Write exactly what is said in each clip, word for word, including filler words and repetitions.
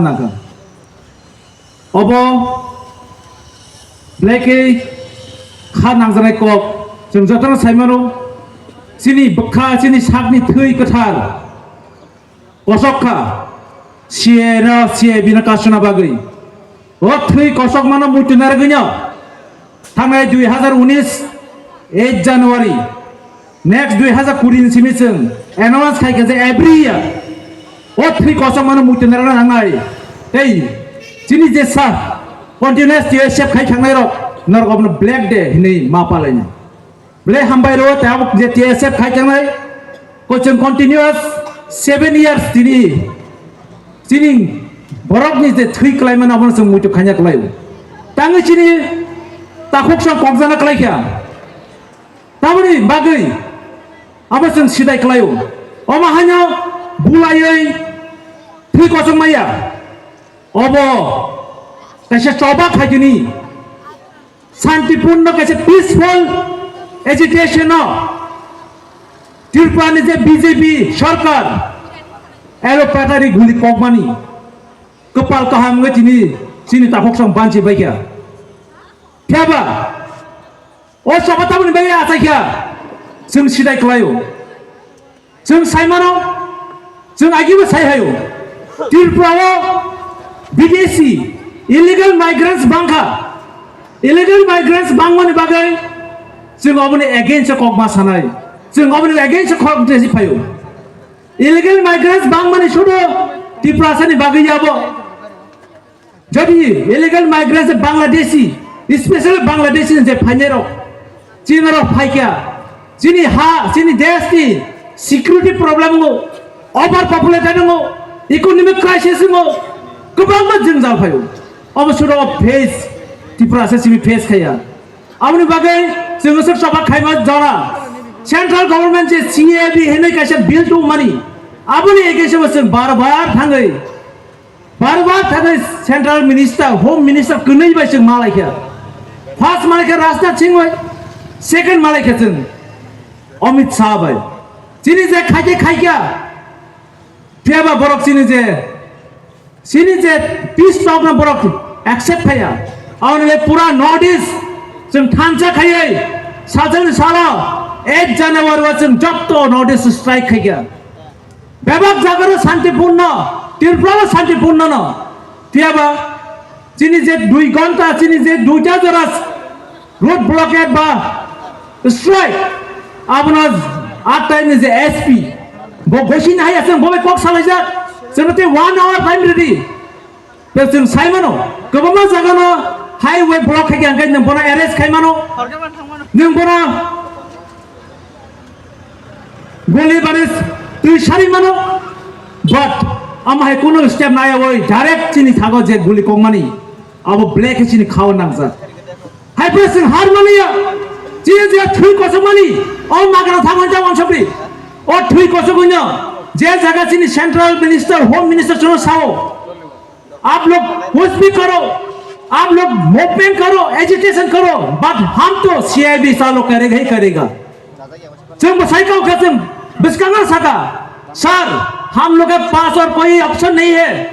nangkha. Obo belai khe kha nangjaknai kok, chwng jotono sai mano, chini bwkha, chini sakni thwi kwthar kosok kha, C A A no, C A B no kasuna bagwi. O thwi kosokmano muitu narwgwino thangnai dui hazar unis eight January, next dui hazar kuri ni simi chwng announce khai khe je every year o thwi kosokmano muitu narwgna nangnai. Tei chini je sa continuous T S F khai thangnai rok norok obono Black Day hinwi ma palainai. Belai hambai rw, tei abo je T S F khai thangnai, ko chwng continuous seven years tini, chini borokni je thwi kwlaimano abono chwng muitu khaina kwlaio. Tangwi chini takhuk song kokjana kwlaikha. Tamoni bagwi abo chwng sidai kwlaio. Omo haino bulaiwi thwi kosong maya. Obo kaisa choba khaitini. Santipurno kaisa peaceful agitation no Tripura ni je B J P sarkar elo patari guli kokmani kwpal kaham wngwi tini chini takhuk song banchi baikha. Phiya ba o choba tamoni bagwi achaikha chwng sidai kwlaio. Chwng sai mano, chwng agibo sai hayo. Tripura o bidesi illegal migrants bangkha. Illegal migrants bangmani bagwi chwng oboni against o kokma sanai. Chwng oboni against o khorok desi phayo. Illegal migrants bangmani sudo Tiprasani bagwi yabo. Jodi illegal migrants Bangladeshi, especially Bangladeshi je phainai rok, chini rok phaikya, chini ha, chini desh ni security problem ngo, overpopulated ngo, economic crisis ngo, kwbangma jwngjal phaio. Obo suro face, Tripura se simi face khaya. Aboni bagwi chwng sok choba khaima jora. Central government je C A B hinwi kaisa bill tongmani, aboni against o chwng bar bar thangwi Bar bar thangwi Central Minister, Home Minister kwnwi bai chwng malaikha. First malaikha Rajnath Singh bai, second malaikha chwng Amit Shah bai. Chini je khaikhe khaikha, phiyaba borok chini je, chini je peace talk no borok accept khaya. Aboni le pura North East chwng thansa khaiwi sajani salo eight January o chwng jotto North East strike khaikha. Bebak jagaro santipurno, Tripurao santipurno no. Phiyaba chini je dui ghonta, chini je duita jora road blockade ba strike, abono atai ni je S P, bo gosini hai aseng bo bai kok salaijak, chwngno tei one hour time ridi. Tei chwng sai mano, kwbangma jagano highway block khai khe hwnkhe nwng bono arrest khai mano, nwng bono guli baris twi sari mano, but ama hai kunu step naya oi direct chini thago je guli kongmani, abo black hai chini khao nangjak. Hai pore chwng har mani ya, chini je thwi kosok mani, o magana thango ja wansokri, o thwi kosok wino, je jaga chini central minister, home minister chwngno sao, आप लोग कुछ भी करो, आप लोग मूवमेंट करो, एजिटेशन करो, बट हम तो सीआईबी सालो करेगा ही करेगा। Chwng bwsai kok khe chwng bwskango saka, "Sir, हम लोग के पास और कोई ऑप्शन नहीं है,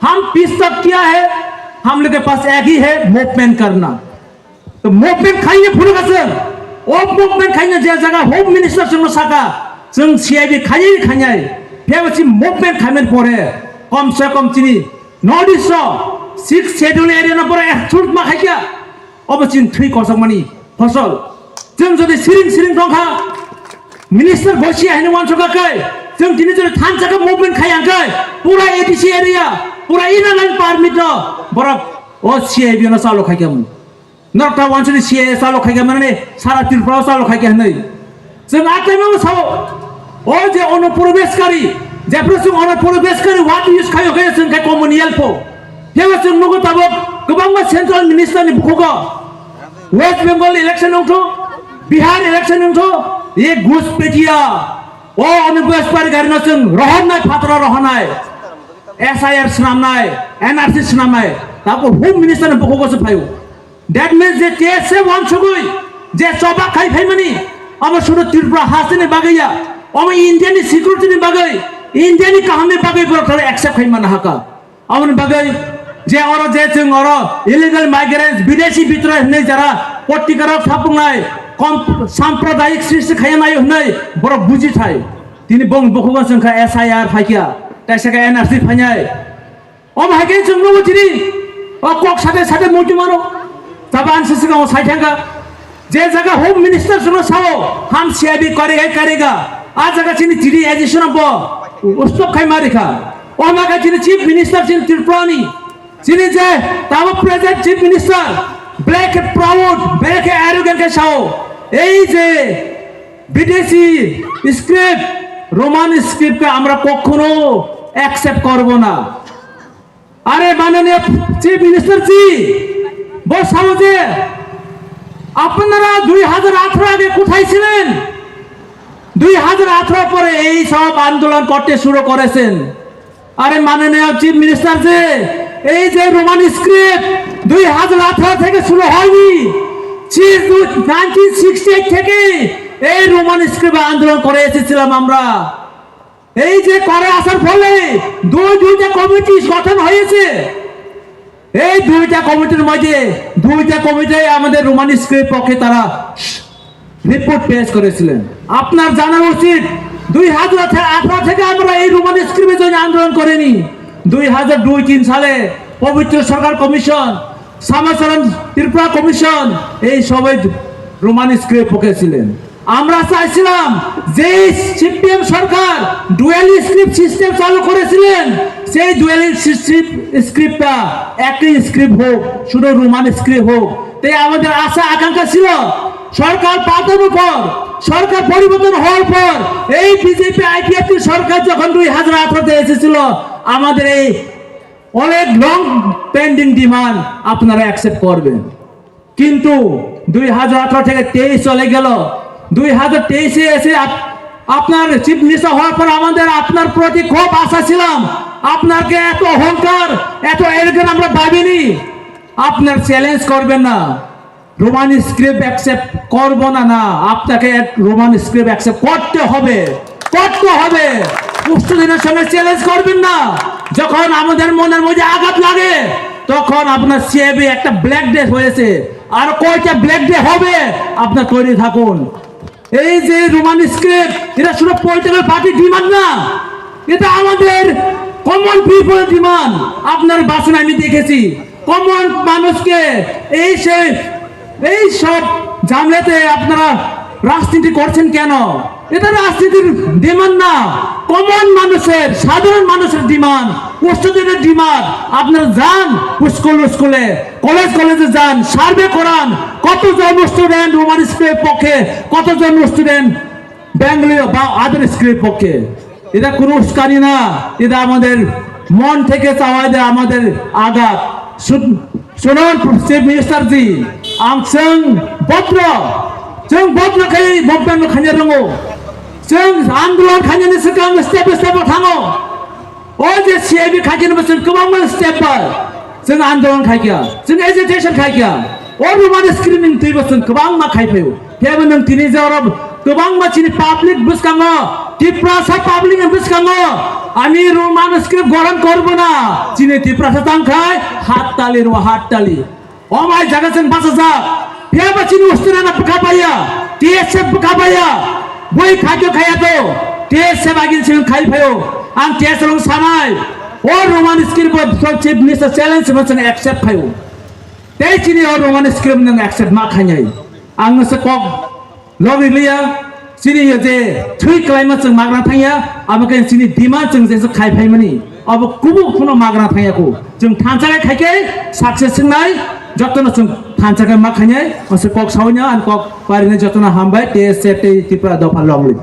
हम पीस तक किया है, हम लोग के पास एक ही है, मूवमेंट करना।" To movement khaina phuru ka chwng. O movement khaina je jaga Home Minister chwngno saka, chwng C I D khainai khainai. Phiya ba chini movement khaimani pore kom se kom chini North East o Sixth Schedule area no borok exclude ma khaikha. Obo chini thwi kosokmani phosol. Chwng jodi siring siring tongkha, Minister bosi haino wansukha khe, chwng tini jodi thansa khe movement khai ang khe, pura A D C area, pura inner line permit no borok o C I D no chalo khaikha. Norok ta wansukni C A A chalo khaikha mani, sara Tripura o chalo khaikha hinwi. Chwng a time o sao, o je onuprobeshkari, jephru chwng onuprobeshkari word use khaio khe chwng khe common yelpho. Phiyaba chwng nugo tabuk kwbangma central minister ni bukhugo. West Bengal election wngthu, Bihar election wngthu, ye Ghuspetia, o onuprobeshkari gari no chwng rohornai, phataro rohornai, S I R swnamnai, N R C swnamnai, tabuk Home Minister ni bukhugo se phaio. That means je T S F wansugwi je choba khai phaimani, omo sudu Tripura hasteni bagwi ya, omo India ni security ni bagwi, India ni kaham ni bagwi borok thale accept khai mana haka. Aboni bagwi je oro je chwng oro illegal migrants, bidesi bitroi hwnwi jara potrika rok sapungnai, kom-, sampradayik sristi khainai hwnwi borok buji thai. Tini bong bukugo chwng kha S I R phaikya, taisa khe N R C phainai. Omo hai khe chwng nukgo tini, o kok sate sate muitu mano. Tabo ang sisi kamo sai thangkha. Je jaga Home Minister sono sao, ham C I B kare gai kare ga. A jaga chini T D agitation bo stop khai mari kha. O ma kha chini Chief Minister chini Tripura ni. Chini je tabo present Chief Minister, black proud, black arrogant khe sao. Ei je bidesi script, Roman script কে আমরা কখনো অ্যাকসেপ্ট করব না। আরে মাননীয় chief minister জি, বসাবো যে আপনারা দুই হাজার আঠারো আগে কোথায় ছিলেন? দুই হাজার আঠারো পরে এই সব আন্দোলন করতে শুরু করেছেন। আরে মাননীয় চিফ মিনিস্টার জি, এই যে রোমান স্ক্রিপ্ট দুই হাজার আঠারো থেকে শুরু হয়নি, নাইনটিন সিক্সটি এইট থেকে এই রোমান স্ক্রিপ্ট আন্দোলন করে এসেছিলাম আমরা। এই যে করে আসার ফলে দুই দুইটা কমিটি গঠন হয়েছে। এই দুইটা কমিটির মধ্যে দুইটা কমিটি আমাদের রোমান স্ক্রিপ্ট পক্ষে তারা রিপোর্ট পেশ করেছিলেন। আপনার জানা উচিত, দুই হাজার আঠারো থেকে আমরা এই রোমান স্ক্রিপ্টের জন্য আন্দোলন করিনি। দুই হাজার দুই তিন সালে পবিত্র সরকার কমিশন, শ্যামাচরণ ত্রিপুরা কমিশন, এই সবাই রোমান স্ক্রিপ্ট পক্ষে ছিলেন। আমরা চাইছিলাম যে সিপিএম সরকার ডুয়াল স্ক্রিপ্ট সিস্টেম চালু করেছিলেন, সেই ডুয়াল স্ক্রিপ্ট, স্ক্রিপ্টটা একই স্ক্রিপ্ট হোক, শুধু রোমান স্ক্রিপ্ট হোক। তাই আমাদের আশা আকাঙ্ক্ষা ছিল সরকার পাল্টানোর পর, সরকার পরিবর্তন হওয়ার পর, এই বিজেপি আইপিএফটি সরকার যখন দুই হাজার আঠারোতে এসেছিল, আমাদের এই অনেক লং পেন্ডিং ডিমান্ড আপনারা অ্যাকসেপ্ট করবেন। কিন্তু দুই হাজার আঠারো থেকে তেইশ চলে গেল, দুই হাজার তেইশে এসে আপ-, আপনার চিফ মিনিস্টার হওয়ার পর আমাদের আপনার প্রতি খুব আশা ছিলাম। আপনাকে এত অহংকার, এত অ্যারোগেন্ট আমরা ভাবিনি। আপনার চ্যালেঞ্জ করবেন না, রোমান স্ক্রিপ্ট অ্যাকসেপ্ট করব না। না, আপনাকে রোমান স্ক্রিপ্ট অ্যাকসেপ্ট করতে হবে, করতে হবে। উষ্ণ দিনের সঙ্গে চ্যালেঞ্জ করবেন না। যখন আমাদের মনের মধ্যে আঘাত লাগে, তখন আপনার সিএবি একটা ব্ল্যাক ডে হয়েছে, আর কয়টা ব্ল্যাক ডে হবে, আপনার তৈরি থাকুন। এই যে রোমান স্ক্রিপ্ট, এটা শুধু পলিটিক্যাল পার্টি ডিমান্ড না, এটা আমাদের কমন পিপল ডিমান্ড। আপনার ভাষণে আমি দেখেছি, কমন মানুষকে এই সেই, এই সব ঝামেলাতে আপনারা রাজনীতি করছেন কেন? এটা রাজনীতির ডিমান্ড না, কমন মানুষের, সাধারণ মানুষের ডিমান্ড, স্টুডেন্টের ডিমান্ড। আপনারা যান স্কুল স্কুলে, কলেজ কলেজে যান, সার্ভে করান, কতজন স্টুডেন্ট রোমান স্কুলের পক্ষে, কতজন স্টুডেন্ট বেঙ্গলি বা আদার স্কুলের পক্ষে। এটা কোনো উস্কানি না, এটা আমাদের মন থেকে চাওয়া, এটা আমাদের আঘাত। শুন-, শুনুন, chief minister G, ang chwng botro, chwng botro khai movement no khaina rongo, chwng andolon khainani swkang step by step o thango. O je C I B khaikhe no chwng kwbangma step bai chwng andolon khaikha, chwng agitation khaikha. O Roman script ni twibo chwng kwbangma khaiphaio. Phiya bo nwng tini je oro kwbangma chini public bwskango, Tiprasa public ni bwskango, "আমি Roman script গ্রহণ করব না, chini Tiprasa tang khai হাততালি rw হাততালি." O mai jaga chwng bachajak. Phiya ba chini usturana bwkha baya, T S F bwkha baya. Bui khaikhe khaya to, T S F agin chwng khai phaio. Ang T S F rok sanai, o Roman script bo chief minister challenge ma chwng accept khaio. Tei chini o Roman script nwng accept ma khainai. Ang se kok Logi liya, chini yo je thwi kwlaima chwng magra thangya, abo khe chini demand chwng je khai phaimani, abo kubuk phano magra thangya ko. Chwng thansa khai khe success wngnai, jotono chwng thansa khai ma khainai, ase kok sawi na, ang kok parinai jotono hambai, T S F tei Tripura dopha long live.